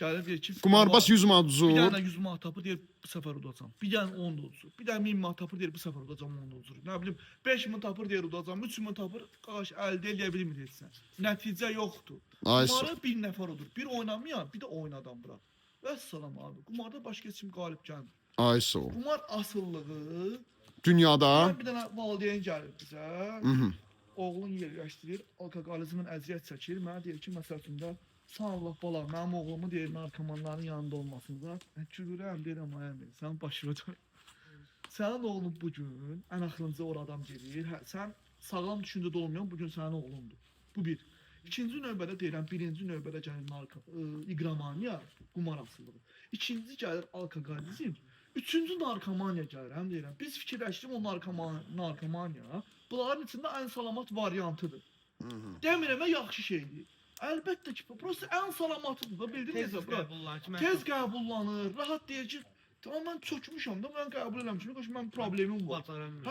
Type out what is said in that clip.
Gəlir deyir ki, Qumarbaz 100 manat Bir uzur. dənə 100 manat tapır, deyir bu səfər udacam. Bir dənə 10 da uduzur. Bir dənə 1000 manat tapır, deyir bu səfər udacam, 10 da uduzur. Nə bilim 5000 tapır, deyir udacam, 3000 tapır, qardaş əldə eləyə bilmir heç nə. Nəticə yoxdur. Ay sağ ol. Qumarı bir nəfər odur. Bir oynamayan, bir də oynadan bura. Vəssalam abi. Qumarda başqa heç kim qalib gəlmir. Ay sağ ol. Qumar asılılığı. Dünyada. Mən bir dənə valideyn gəlir bizə. Mhm. Oğlun yerləşdirir, alkoqolizmin əziyyət çəkir. Mənə deyir ki, məsəl üçün də sağ Allah bala, mənim oğlumu deyir narkomanların yanında olmasın da. Mən gülürəm, deyirəm ay əmi, sən başına dön. Sənin oğlun bu gün ən axırıncı o adam gedir. Hə, sən sağlam düşüncədə olmayan bu gün sənin oğlundur. Bu bir. İkinci növbədə deyirəm, birinci növbədə gəlir iqramaniya, qumar asılılığı. İkinci gəlir alkoqolizm. Üçüncü narkomaniya gəlir, həm deyirəm. Biz fikirləşdik o narkomaniya bunların içində ən salamat variantıdır. Demirəm yaxşı şeydir. Əlbəttə ki, prosta ən salamatıdır da bildin Tez necə bura. qəbullanır ki, mən Tez qəbullanır, rahat deyir ki, tamam mən çökmüşəm də, mən qəbul eləmişəm, qoş mən problemim var. Bacaramıram.